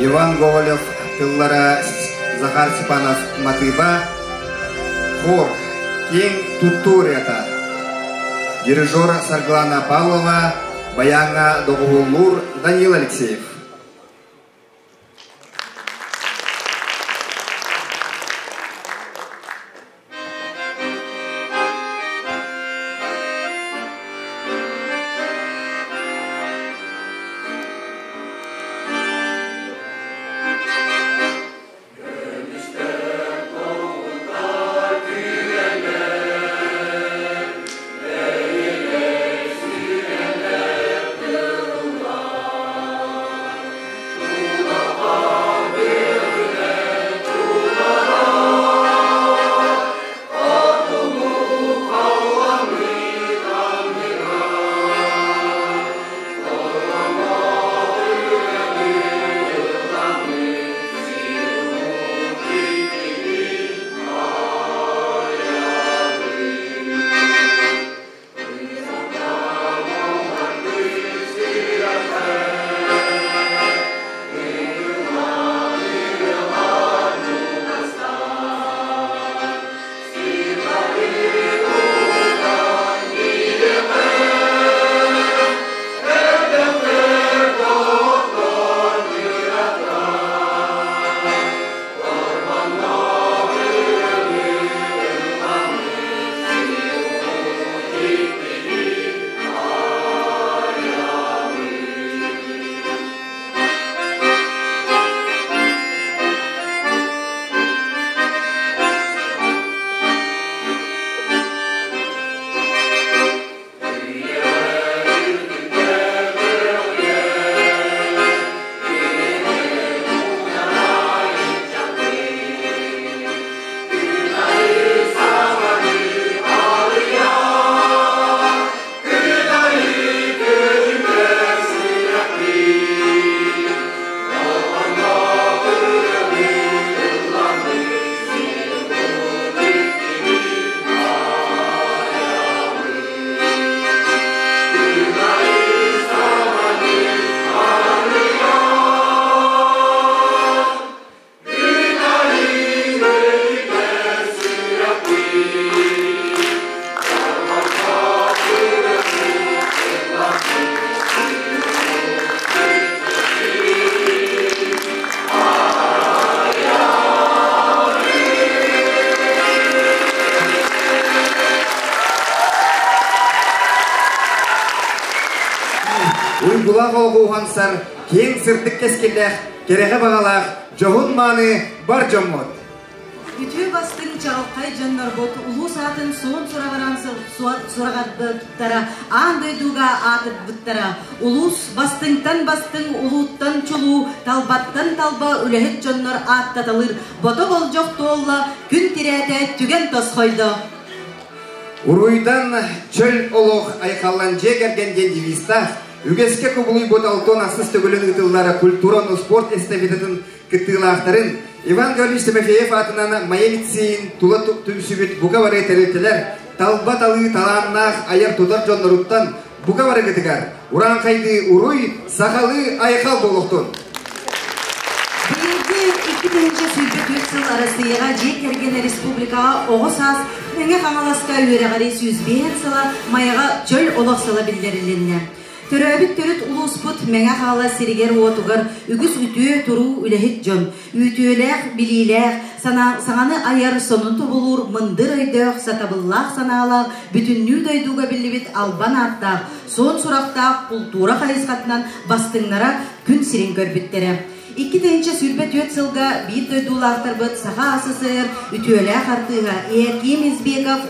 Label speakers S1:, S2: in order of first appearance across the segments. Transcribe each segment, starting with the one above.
S1: Иван Гоголев тыллара Захар Степанов матыыба, хор, киэҥ туттуу ырыата. Дирижер Саргылана Павлова, баяҥҥа доҕуһуоллуур Данил Алексеев. Уйгулаах олоҕу уһансар киэҥ сырдык кэскиллээх, кэрэҕэ баҕалаах, дьоһун мааны бар дьоммут!
S2: Үтүө бастыҥ чаҕылхай дьоннорбут улуус аатын суон сураҕыран сураҕырбыттара, аан дойдуга аатырбыттара. Улуус бастыҥтан бастыҥ, улууттан чулуу, талбаттан талба үлэһит дьоннор ааттаталыыр бото болдьох туолла, күн тирээтэ, түгэн тосхойдо.
S1: Уруйдан чөл олох айхаллан дьиэ кэргэн диэн девизтаах үгэскэ кубулуйбут Алтон ахсыс төгүлүн ыытыллар культура уонна спорт эстафетатын кыттыылаахтарын Иван Гаврилович Тимофеев аатынан Майа лицейин тула түмсүбүт бука бары тэрилтэлэр талба талыы талааннаах айар-тутар дьонноруттан бука барыгытыгар урааҥхайдыы уруй, сахалыы айхал буолуохтун!
S2: Быйылгы 2024 сыл Арассыыйаҕа дьиэ кэргэн республикаҕа оҕо саас Мэҥэ Хаҥаласка үөрэҕирии 105 сыла Майаҕа чөл олох сыла биллэрилиннэ. Төрөөбүт төрүт улууспут Мэҥэ Хаҥалас сиригэр-уотугар үгүс үтүө туруу үлэһит дьон, үтүөлээх, билиилээх, саҥаны айар, сонун тобулуур мындыр өйдөөх, сатабыллаах санаалаах, бүтүннүү дойдуга биллибит албан ааттаах, суон сурахтаах култуура хайысхатынан бастыҥнара күн сирин көрбүттэрэ. 2024 сылга биир дойдулаахтарбыт Саха АССР үтүөлээх артыыһа Иаким Избеков,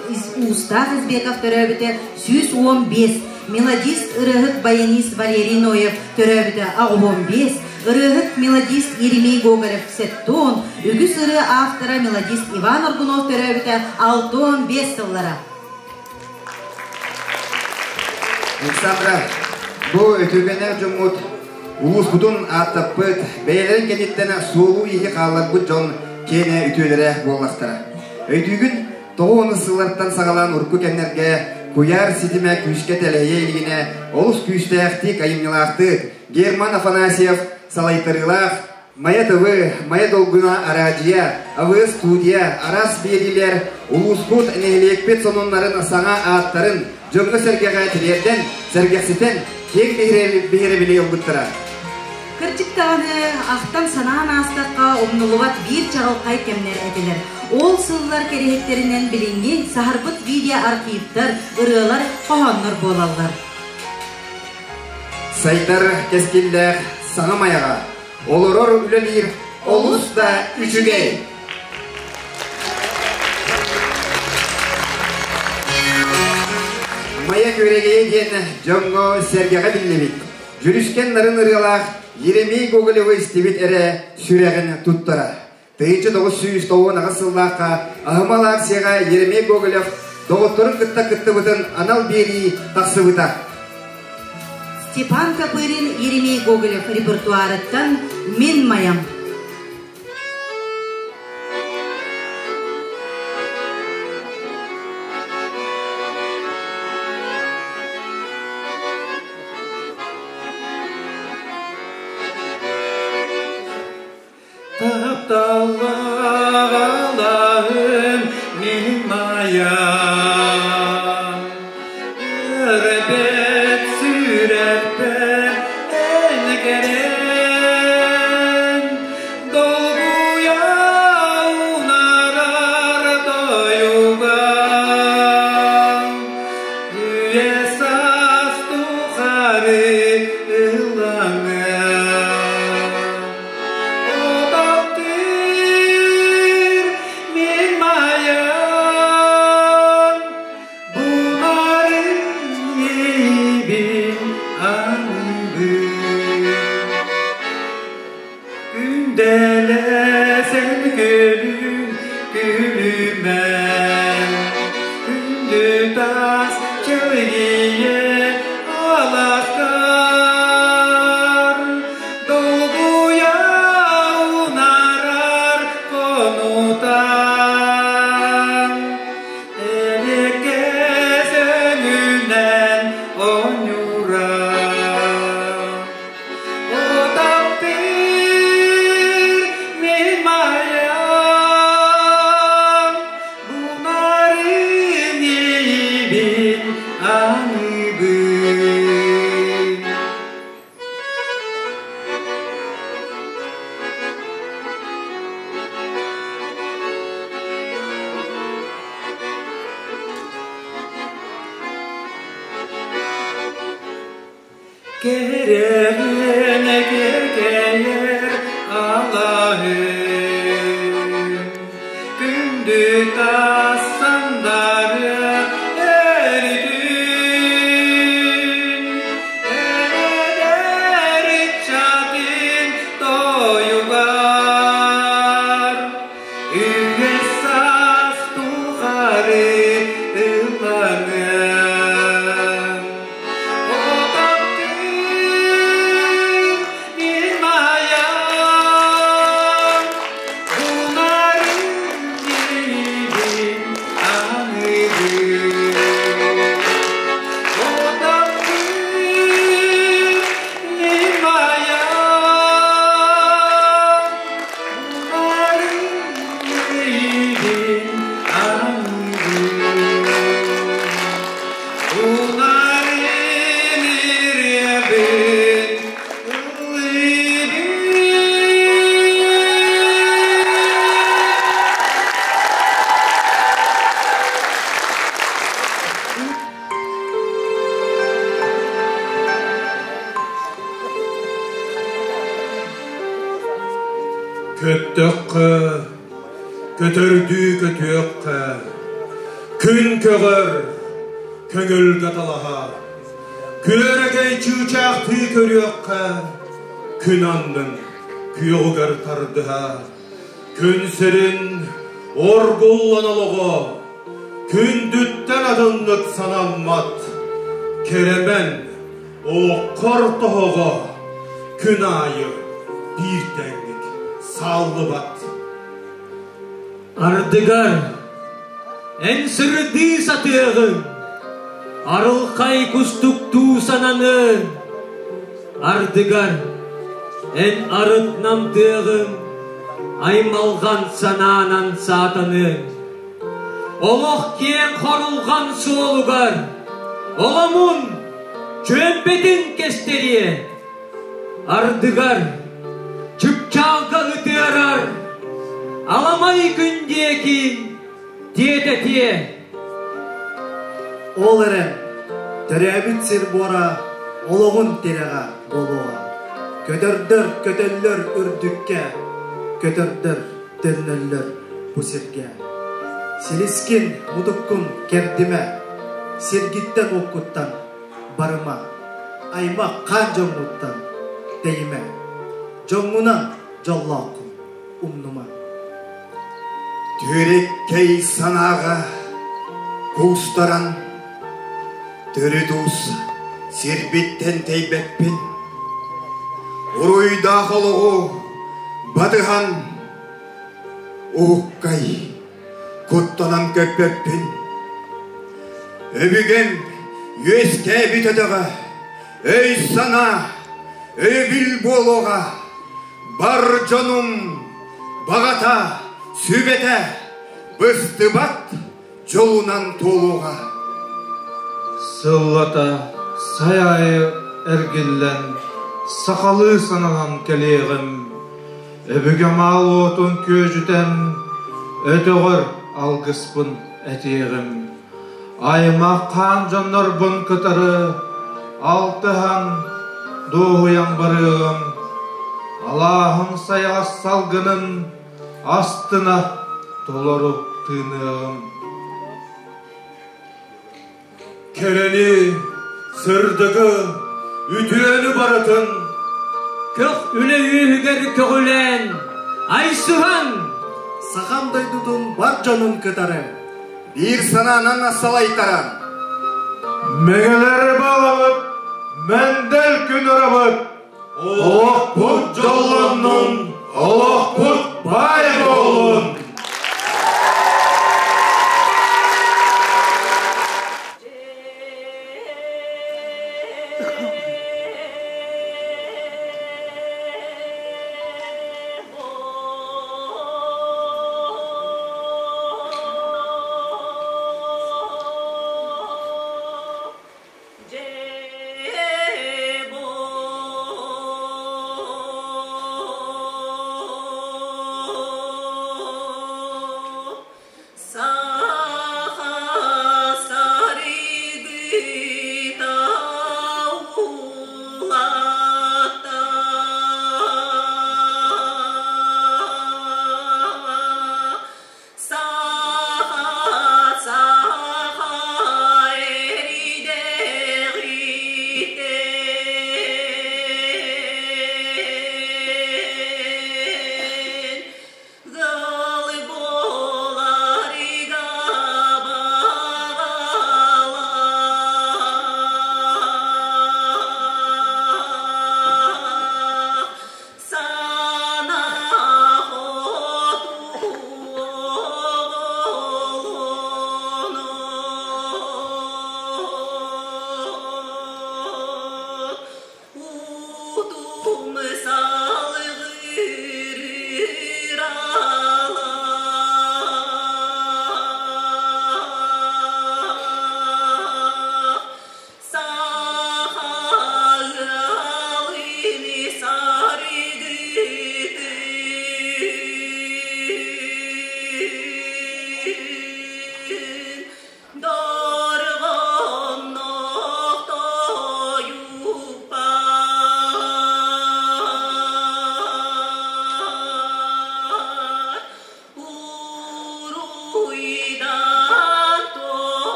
S2: Уустаах Избеков төрөөбүтэ 115, мелодист, ырыаһыт, баянист Валерий Ноев төрөөбүтэ 85, ырыаһыт, мелодист Еремей Гоголев сеттон, үгүс ырыа автора мелодист Иван Аргунов төрөөбүтэ 65 сыллара.
S1: Александра, бу үтүгэнэ дьоммут улууспутун ааттаппыт, бэйэлэрин кэнниттэн суолу-ииһи хаалларбыт дьон киэнэ үтүөлэрэ буоллахтара. Өйдүүгүн, тоҕо уонус сыллартан саҕалаан урукку кэмнэргэ куйаар ситимэ күүскэ тэлэһийэ илигинэ олус күүстээхтик, айымньылаахтык Герман Афанасьев салайтарыылаах. Майа ТВ, Майа долгуна араадьыйа, АВС студия, араас биэриилэр, улууспут, нэһилиэкпит сонуннарын саҥа ааттарын дьоҥҥо-сэргэҕэ тириэрдэн, сэргэхситэн, киэҥ биһирэбили ылбыттара.
S2: Кырдьык даҕаны, ахтан-санаан аастахха умнуллубат биир чаҕылхай кэмнэр этилэр. Ол сыллар кэриһиттэринэн билиҥҥи саһарбыт видеоархивтар, ырыалар, хоһооннор буолаллар.
S1: Сайдар кэскиллээх саҥа Майаҕа олорор үлэлиир олус да үчүгэй. Майа күөрэгэйэ диэн дьоҥҥо-сэргэҕэ биллибит, дьүрүскэн нарын ырыалаах Еремей Гоголевы истибит эрэ сүрэҕин туттара. 1998 сыллаахха аһымал акцияҕа Еремей Гоголев доҕотторун кытта кыттыбытын анал биэрии тахсыбыта.
S2: Степан Копырин Еремей Гоголев репертуарыттан «Мин майам».
S3: Тапталлаҕалаһым мин майам, Өрөбөт сүрэхпэр эн кэлэн, Долгуйа унаарар тойуга, Үйэ саас тухары ылланыам. Таптыыр мин майам, Бунарын иэйбин аныыбын. Күндэлэсэн күлүм күлүмэ, Күндү таас чэлгийэ алаастар, Долгуйа унаарар хонутан, Элеккес өҥүнэн оонньуурар. Таптыыр мин майам, Бунарын иэйибин аныыбын. Кэрэҕин кэркэйэр алаһын, Күндү таас сандары эритин, Эдэр ыччатын тойугар, Үгэс саас тухары ылланыам. Таптыыр мин майам, Унарын иэйибин аныыбын. Таптыыр мин майам, Унарын иэйибин аныыбын. Унарын ириэбин ыллыыбын.
S4: Көттөххө, көтөрдүү көтүөххэ, күн көҕөр, көҥүлгэ талаһа, күөрэгэй чыычаахтыы көрүөххэ, күн аннын күөҕүгэр тардыһа, күн сирин оргуллан олоҕо, күндүттэн атыннык санаммат, кэрэмэн олоххор тоһоҕо күн аайы биир тэҥник сааллыбат.
S5: Ардыгар эн сырдыы сатыаҕыҥ, арылхай кустуктуу сананыаҥ. Ардыгар Эн арыт намтыаҕыҥ, аймалҕан санаанан саатаныаҥ. Олох киэҥ хорулҕан суолугар оломун чүөмпэтин кэстэриэ. Ардыгар чыпчаалга ытыарар аламай күн диэки тиэтэтиэ.
S6: Ол эрэн, төрөөбүт сир буора олоҕун тирэҕэ буолуоҕа. Көтөрдөр көтөллөр үрдүккэ, көтөрдөр төннөллөр бу сиргэ. Силискин, мутуккун кэрдимэ, сиргиттэн-уоккуттан барыма, аймах хаан дьоҥҥуттан тэйимэ. Дьоҥҥунан дьоллооххун умнума.
S1: Түөрэккэй санааҕа куустаран, төрүт уус сирбиттэн тэйбэппин. Уруйдаах олоҕу батыһан, уһуккай куттанан көппөппүн. Өбүгэм үөскээбит өтөҕө, өй-санаа, өйөбүл буолуоҕа. Бар дьонум баҕата, сүбэтэ быстыбат дьолунан туолуоҕа.
S4: Сыллата сай аайы эргиллэн, сахалыы сананан кэлиэҕим. Өбүгэм аал уотун күөдьүтэн, өтөҕөр алгыспын этиэҕим. Аймах хаан дьоннорбун кытары алтыһан, дуоһуйан барыаҕым. Алааһым сайаҕас салгынын астына толору тыыныаҕым. Кэрэни, сырдыгы, үтүөнү барытын
S5: Көх үлэ үөһүгэр көҕүлээн, айсыһан!
S6: Сахам дойдутун бар дьонун кытары
S1: Биир санаанан салайтаран
S4: Мэҥэлэр балабыт, мэндэл күн ырабыт, олохпут дьоллоннун, олохпут баай буоллун!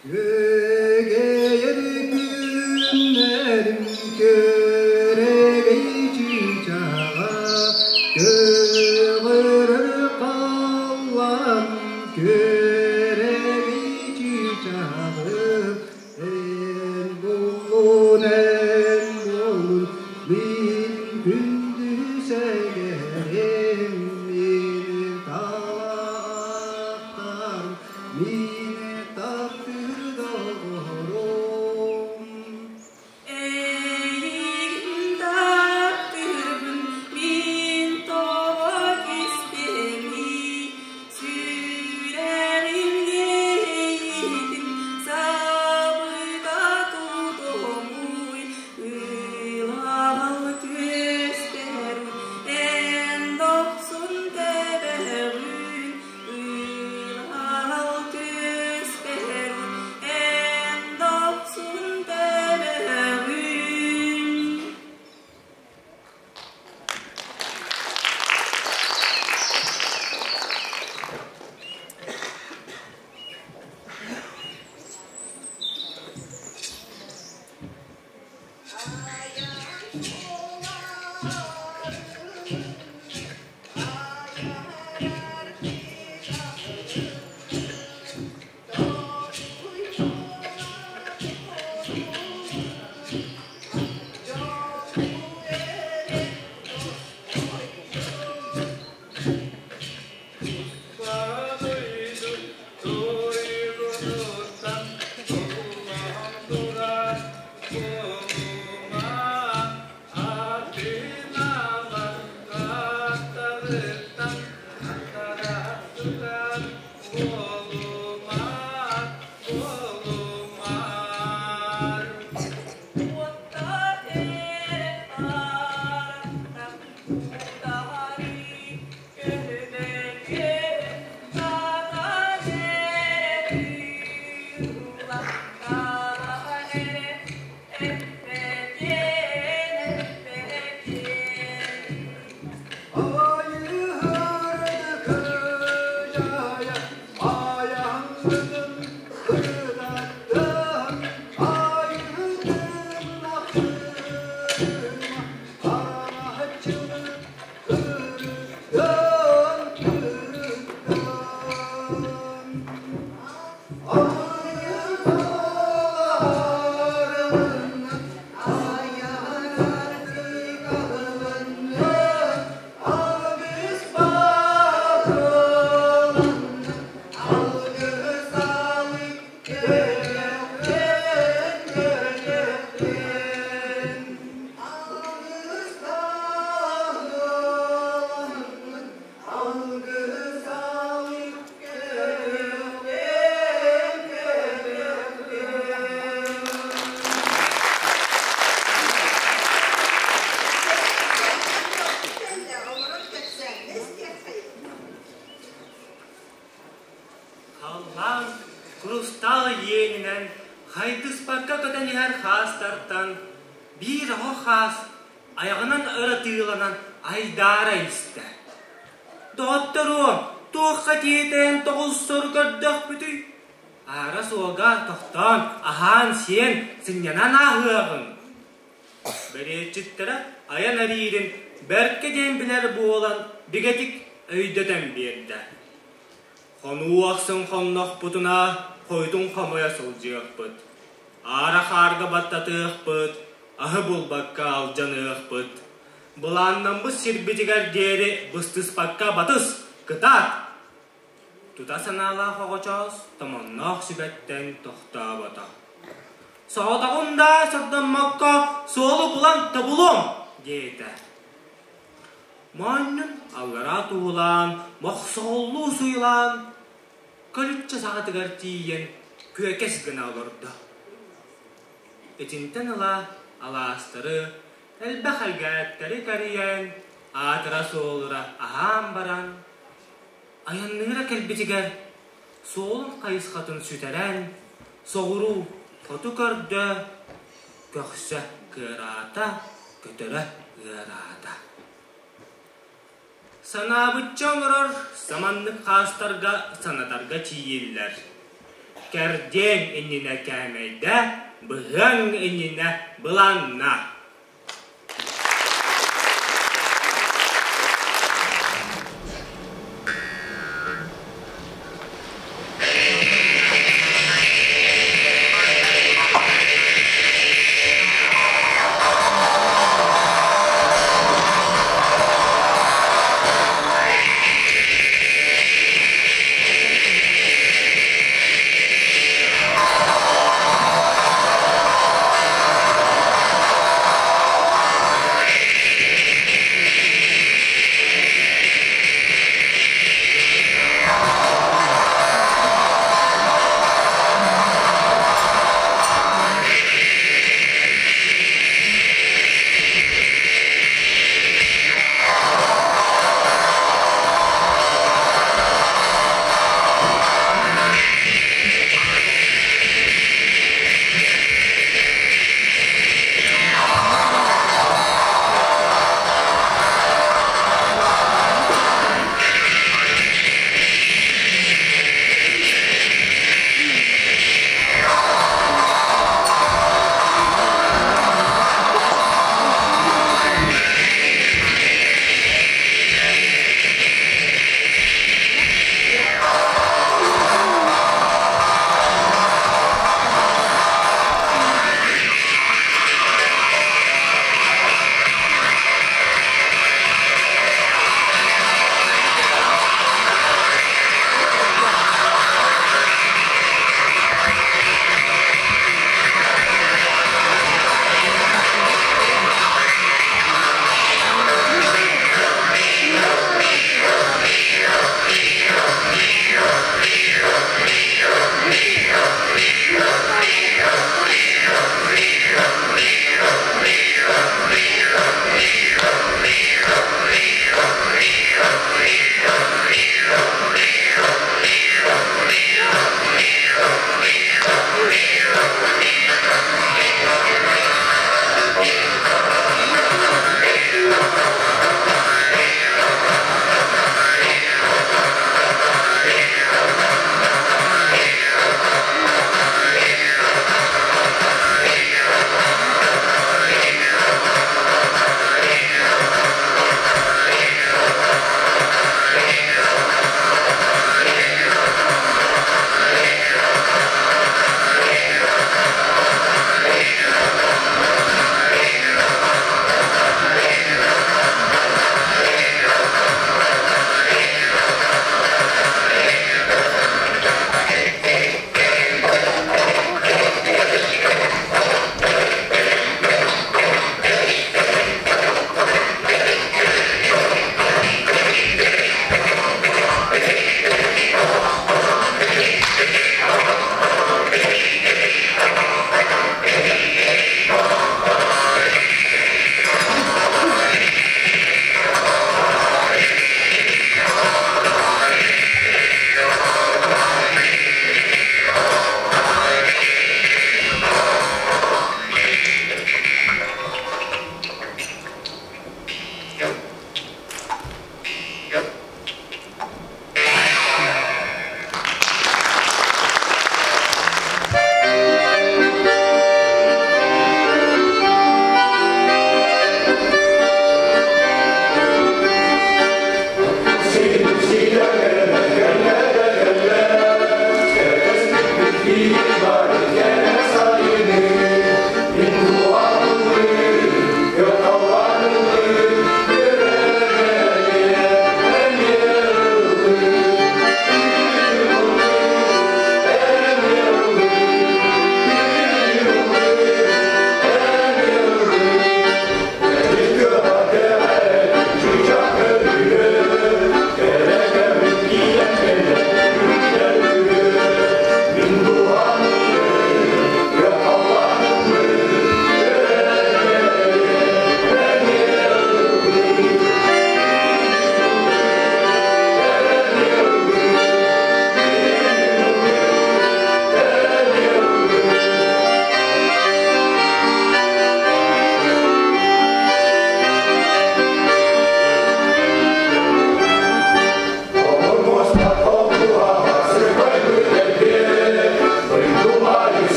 S6: Күөгэйэр күннэрим күөрэгэй чыычааҕа, Көҕөрөр халлаан күөрэгэй чыычааҕым, Эн буллун, эн буоллун, мин күндү сэгэрим, Мин талаахтарым, Мин таптыыр доҕорум.
S7: Эйигин таптыырбын мин тоҕо кистэмий, сүрэҕим иэйиитин сабыта тутумуй, ылаҕал түөспэр эн дохсун тэбэҕин, Ыал түспэр эн дохсун тэбэҕин.
S6: Айыһырды айаҥҥытын ытаттан, айыһытын ахсыма, хараҥаччыны ырыттан, ырыттан. Айыһаларынан айаһырды калынны, алгыс бааланна, алгыс алый көлөккөн, көлөккөн. Алгыс бааланна, алгыс алый көлөккөн, көлөккөн.
S3: Халлаан курустаал иэнинэн хайдыспакка көтөн иһэр хаастартан биир оҕо хаас айаҕынан өрө тыыланан айдаара истэ. Доҕотторуом, туохха тиэтэйэн тоҕус сору көрдөхпүтүй? Аара суолга тохтоон, аһаан-сиэн, сынньанан ааһыаҕыҥ. Бэриэтчиттэрэ айан эриирин бэркэ диэн билэр буолан бигэтик өйдөтөн биэрдэ. Хонуу ахсын хоннохпутуна хойутун хомуйа сылдьыахпыт, аара хаарга баттатыахпыт, аһы булбакка алдьаныахпыт. Былааннаммыт сирбитигэр диэри быстыспакка батыс, кытаат! Тута санаалаах оҕочоос томонноох сүбэттэн тохтообото. «Соҕотоҕун да сордоммокко суолу булан тобулуом!» диэтэ. Моонньун аллараа туһулаан, мохсоҕоллуу суйулаан, көлүччэ саҕатыгар тиийэн күөкэс гына олордо. Итинтэн ыла алаастары, элбэх элгээттэри кэрийэн, аатыра-суолура аһаан баран, Айанныыра кэлбитигэр суолун хайысхатын сүтэрэн, соҕуруу хоту көрдө, көхсө кыараата, көтөрө ыараата. Санаабычча оҥорор саманнык хаастарга санатарга тиийиллэр. Кэрдиэҥ иннинэ кээмэйдэ, быһыаҥ иннинэ былаанна.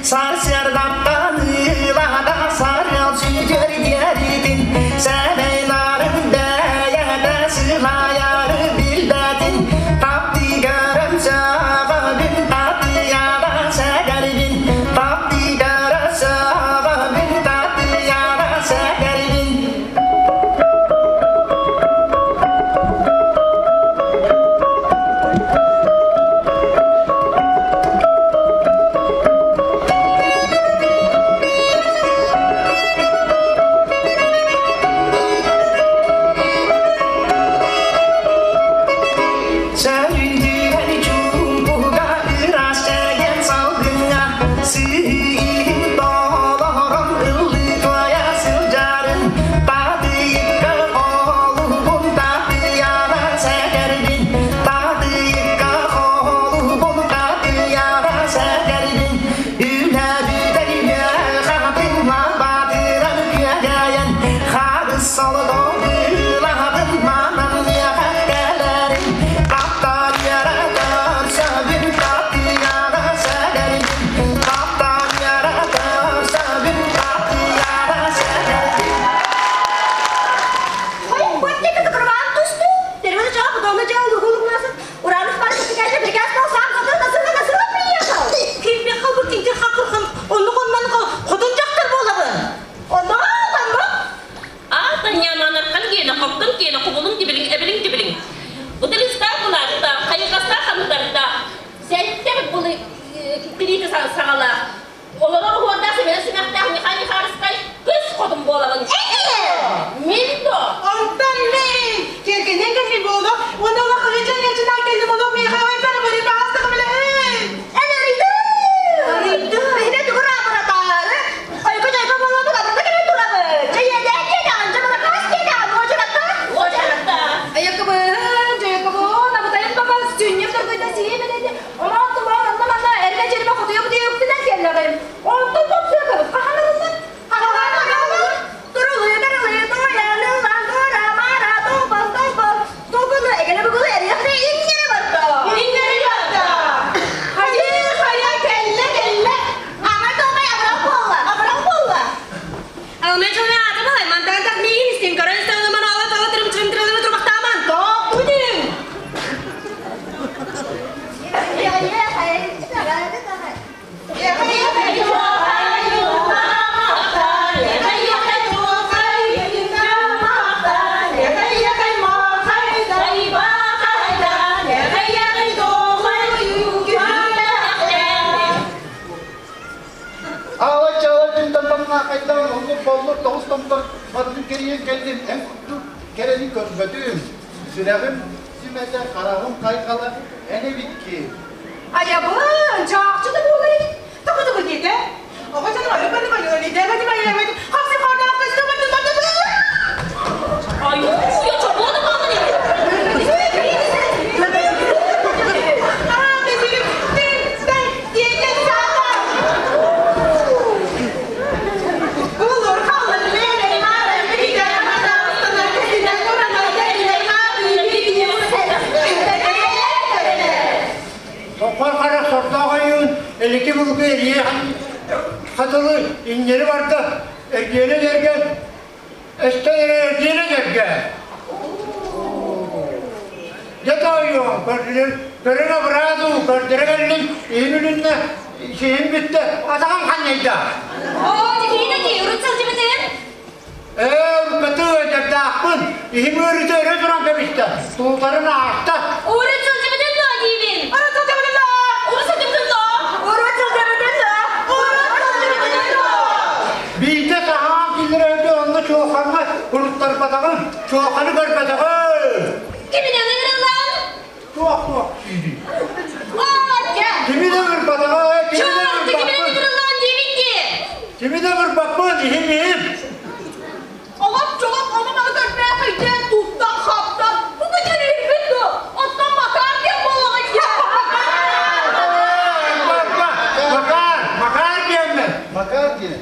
S8: Сарсыардаттан ыылаһата сарыал сүтүөр диэритин, сэмэй нарын бэйэтэ сылайары билбэтин, таптыгарым сөҕөбүн, татыйара сэгэрбин, таптыгара сөҕөбүн, татыйара сэгэрбин. Сөрүндүгэн чуумпуга ыраас чэгиэн салгыҥҥа сыыһын толорон ыллыы туойа сылдьарын Таатыйыкка олуһун таатыйара сэгэрбин Таатыйыкка олуһун таатыйара сэгэрбин Үлэбүтэн үөхатын лабаатыран күөгэйэн Харыс солодон быылаһатын манан миэхэ кэлэрин Таптаныара көрсөбүн татыйара сэгэрбин Таптаныара көрсөбүн татыйара сэгэрбин
S9: Онтон мен кергенен кэлли буолу, уонна улахан дьон кэлли буолу, миэхэ ойбара бары баҕастык билэһин.
S10: Аала-чаала түн оллур боллур тоҕус томтор барытын кэрийэн кэллим, эн курдук кэрэни көрбөтүм. Сүрэҕим сүмэтэ, хараҕым хайҕала эн эбикки.
S9: Айабын, чаахчы да буолар эбит. Тугу-тугу диэтэ? Оҕо дьону айы баны баны лидер баны баны баны хапсы хана кысты баны баны. Аа, бесили тин диэтэ саата. Булур халыр лере мара биде хана астана кесине курана дере хаби биде.
S10: Тоқпар қара сордоох ойуун, элики булку эрие хатылы иннери барда, эргиэле дерге, эстен эре эргиэле дерге. Дьэ ойуун, көрдүлэр, көрөн абыраду, көрдөрө кэллим, иһин үлүннэ, сиһин бүттэ, атаҕым ханньайда. Ээ, уруккаты дьардаахпын, иһим ыарыыта өрө туран кэбистэ, тулутарын ааста. Биирдэ саһаан киллэрэргэ онно чуохаҥҥа уруттарбатаҕым, чуоханы көрбөтөҕүм. Туох туох диибин. Кими да ырбатаҕа, кими да ырбаппын. Кими да ырбаппын, иһим иһим. Макар, Макар диэммин.
S11: Макар диэн.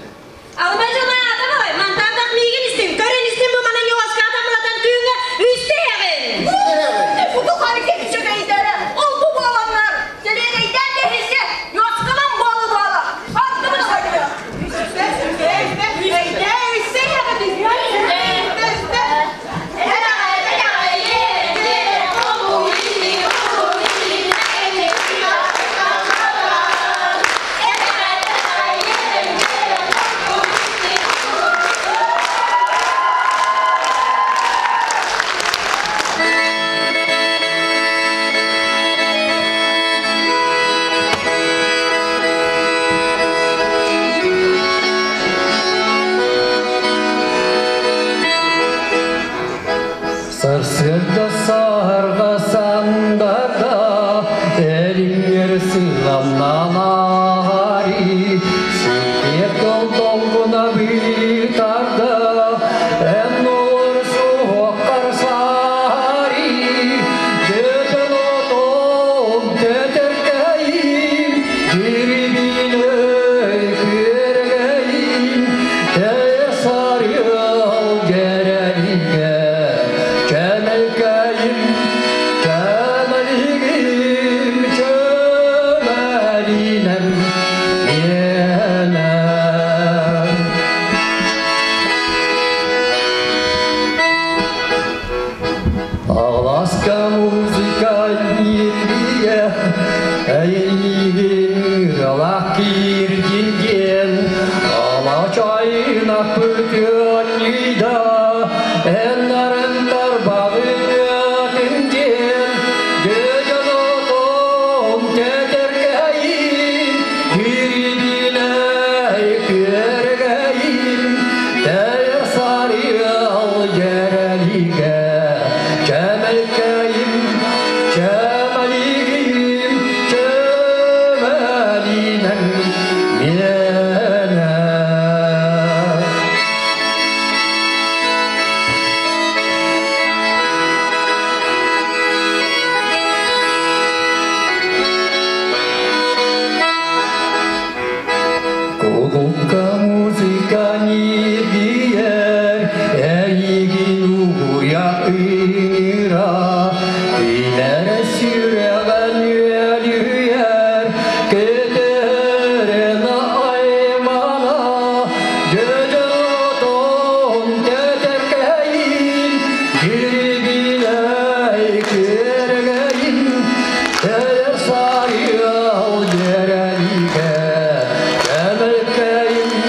S11: Кулукка музыка ньиргийэр, эйигин угуйа ыҥыра, Кинэрэ сүрэҕин үөлүйэр, көтөрүн аймана, дьөдьөн тэтэркэйин, дьирибинэй күөрэгэйин, сарыал дьэрэлигэ, көмөлкөйүн.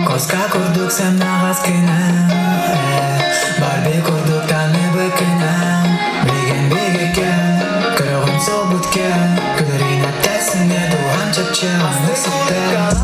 S12: Коска курдук сымнаҕас күнүм, Барби курдук таҥныбыт күнүм, Билигин биһиккэ көрөҕүн суолбут кэм, Күлэрин эптэсинэ дууһам чэпчэ оннук сыттар.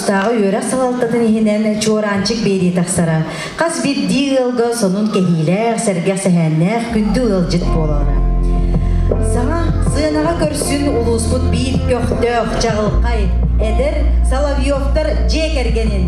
S2: Улуустааҕы үөрэх салалтатын иһинэн Чуораанчык биэрии тахсара. Хас биирдии ыалга сонун кэһиилээх, сэргэх сэһээннээх күндү ыалдьыт буолара. Саҥа сыанаҕа көрсүн улууспут биир көхтөөх, чаҕылхай, эдэр Соловьевтар дьиэ кэргэнин.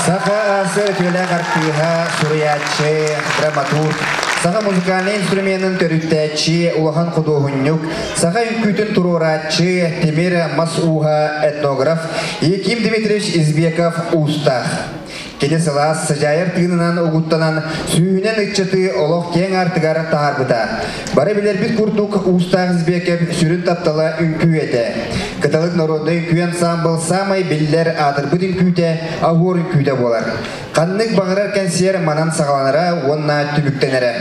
S1: Саха АССР үтүөлээх артыыһа, суруйааччы, драматург, саха музыкальнай инструменын төрүттээччи, улахан худуоһунньук, саха үҥкүүтүн туруорааччы, тимир мас ууһа, этнограф Яким Дмитриевич Избеков уустаах. Кини сылаас сыдьаайар тыынынан угуттанан сүүһүнэн ыччаты олох киэҥ аартыгар таһаарбыта. Бары билэрбит курдук Уустаах Избеков сүрүн таптала үҥкүү этэ. Кыталык народнай үҥкүү ансаамбыл саамай биллэр аатырбыт үҥкүүтэ Аһуор үҥкүүтэ буолар. Ханнык баҕарар кэнсиэр манан саҕаланара уонна түмүктэнэрэ.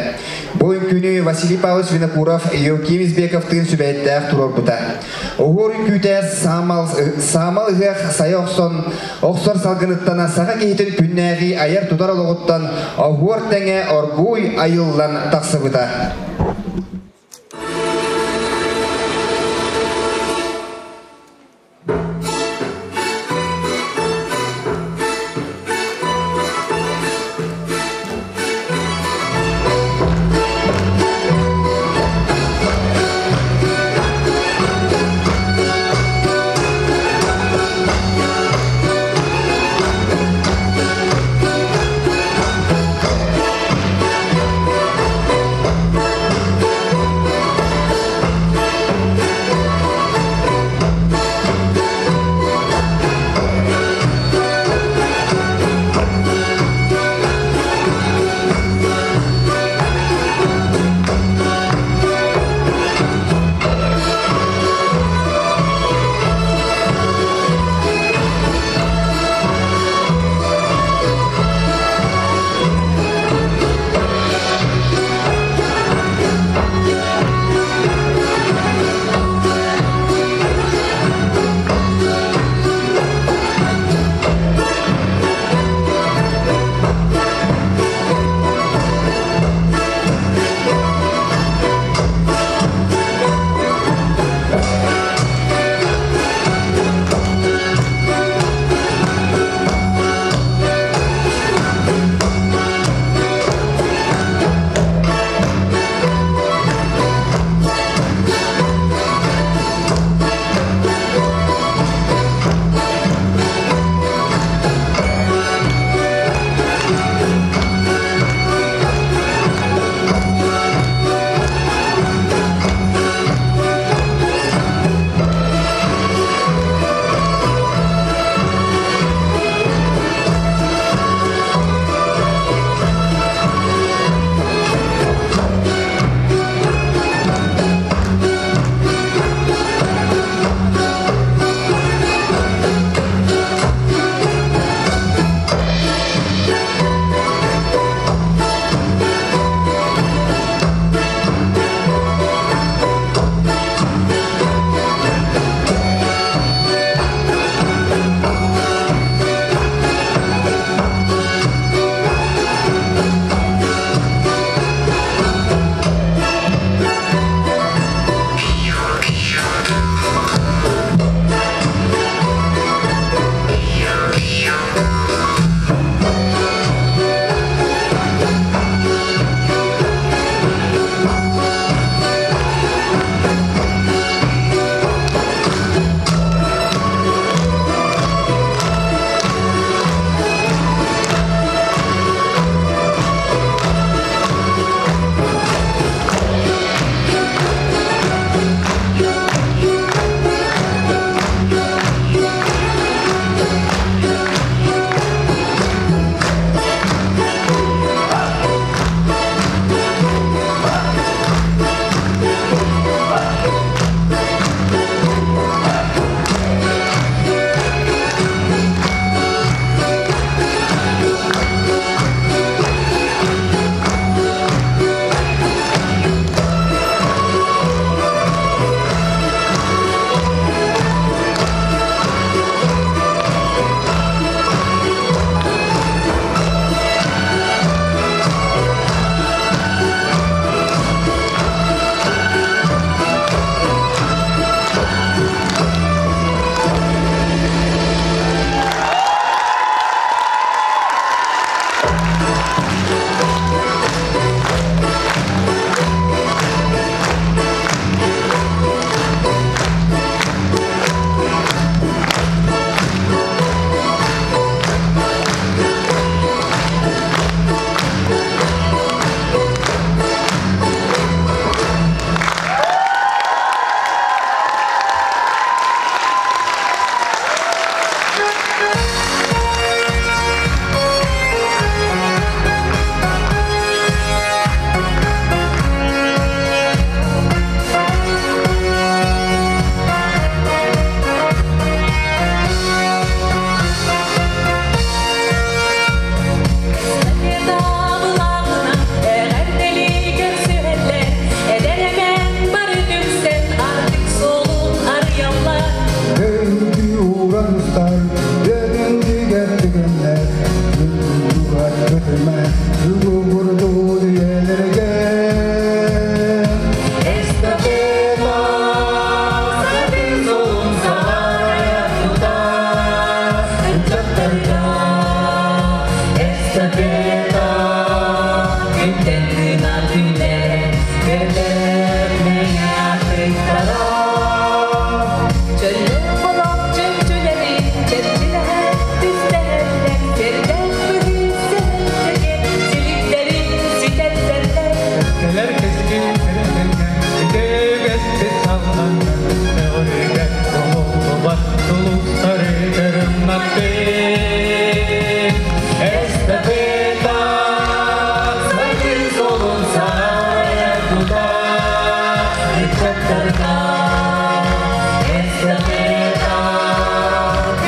S1: Бу үҥкүүнү Василий Павлович Винокуров Евгений Избековтыын сүбэһиттээх туруорбута. Оһуор үҥкүүтэ саамал, саамал ыһыах сайа охсон, охсор салгыныттан саха киһитин күннээҕи айар-тутар олоҕуттан оһуор тэҥэ оргууй айыллан тахсыбыта.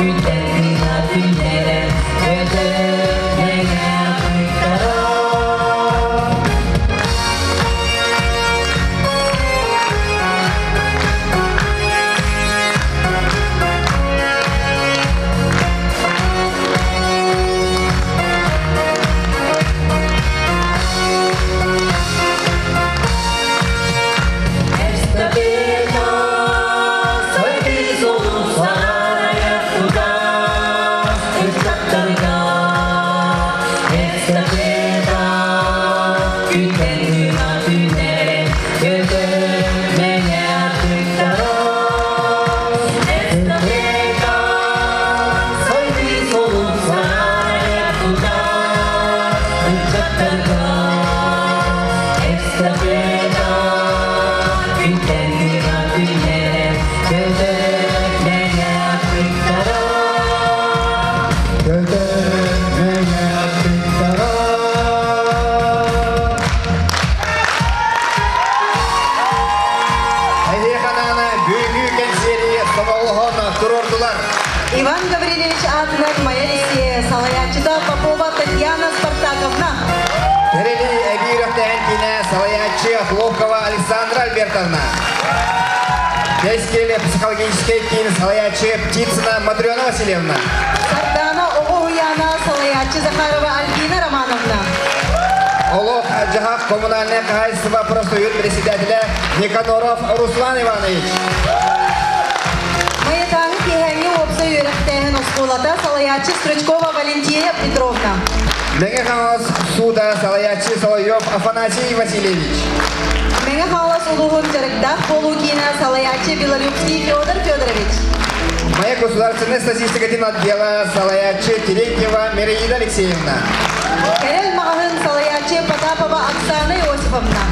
S11: Күнтэн кыына күннэрэ Көтөр мэҥэ аттыктара. Эстафета сайдыы суолун саҕарайа тутар ыччаттарга. Эстафета күнтэн күн күннэрэ көтөр мэҥэ аттыктара. Эстафета сайдыы суолун саҕарайа тутар ыччаттарга. Эстафета күнтэн күн күннэрэ көтөр мэҥэ аттыктара. Көтөр мэҥэ аттыктара.
S1: Эһиэхэ бүгүҥҥү кэнсиэри сомоҕолоһон туруордулар.
S2: Иван Гаврильевич аатынан Майа Лисия салайааччыта Попова Татьяна Спартаковна.
S1: Тэрили эбии үрэхтээн киинэ салайааччы Хлопкова Александра Альбертовна. Кэскил психологическай киин салайааччы Птицына Матрена Васильевна.
S2: Сардаана оҕо уһуйаана салайааччы Захарова Альбина Романовна.
S1: Олох дьаһах коммунальнай хаһаайыстыба профсоюз председателэ Никаноров Руслан Иванович.
S2: Майатааҥы киэһээҥҥи уопсай үөрэхтээһин оскуолата салайааччы Стручкова Валентина Петровна.
S1: Мэҥэ Хаҥалас сууда салайааччы Соловьев Афанасий Васильевич.
S2: Мэҥэ Хаҥалас улууһун дьарыктаах буолуу киинэ салайааччы Белолюбский Федор Федорович.
S1: Майа государственной статистикатын отдела салайааччы Терентьева Мираида Алексеевна.
S2: Кэрэл маҕаһыын салайааччы Потапова Оксана Иосифовна.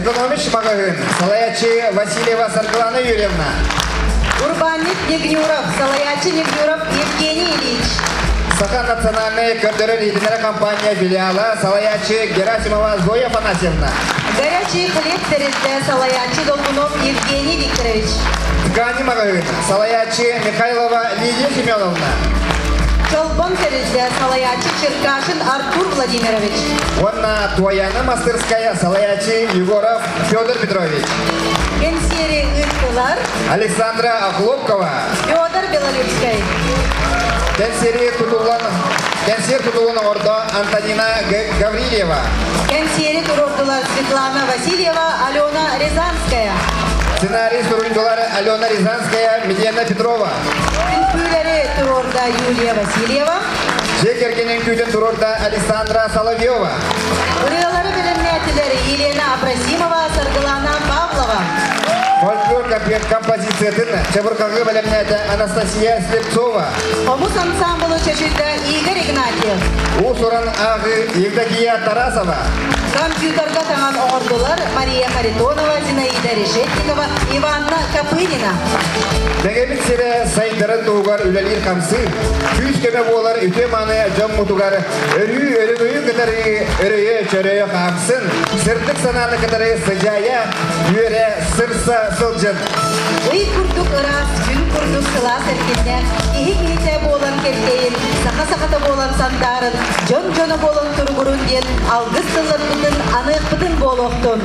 S1: Экономич маҕаһыын салайааччы Васильева Саргылана Юрьевна.
S2: Урбаанньыт Негнюров, салайааччы Негнюров Евгений Ильич.
S1: Саха национальная көрдөрөр иһитиннэрэр компания филиала салайааччы Герасимова Зоя Афанасьевна.
S2: Горячий хлеб тэрилтэ салайааччы Долгунов Евгений Викторович.
S1: Ткани маҕаһыын салайааччы Михайлова Лидия Семеновна.
S2: Чолбон тэрилтэ салайааччы Черкашин Артур Владимирович.
S1: Уонна Туояна мастерская салайааччы Егоров Федор Петрович.
S2: Кэнсиэри ыыттылар
S1: Александра Охлопкова.
S2: Федор Белолюбскай.
S1: Кэнсиэри тутуллан кэнсиэр тутулун оҥордо Антонина Гаврильева.
S2: Кэнсиэри туруордулар Светлана Васильева, Алена Рязанская.
S1: Сценарий суруйдулар Алена Рязанская, Милена Петрова.
S2: Үҥкүүлэри туруорда Юлия Васильева.
S1: Дьиэ кэргэн үҥкүүтүн туруорда Александра Соловьева.
S2: Ырыалары бэлэмнээтилэр Елена Абросимова, Саргылана Павлова.
S1: Фольклор композициятын чабырҕаҕы бэлэмнээтэ Анастасия Слепцова.
S2: Хомус ансамблы чочуйда Игорь Игнатьев.
S1: Уус-уран ааҕыы Евдокия Тарасова.
S2: Компьютерга таҥан оҥордулар Мария Харитонова, Зинаида Решетникова, Иванна Копырина.
S1: Мэҥэбит сирэ сайдарын туһугар үлэлиир хамсыыр, күүс-көмө буолар үтүө-мааны дьоммутугар өрүү өрөгөйү кытары өрөйө-чөрөйө хаамсын, сырдык санааны кытары сыдьаайа, үөрэ, сырса сылдьын.
S2: Ый курдук ыраас, күн курдук сылаас эркиннээх, киһи киһитэ буолан кэлтэйин, саха сахата буолан сандаарын, дьон дьоно буолан туругурун диэн алгыс тылларбытын аныахпытын буолуохтун.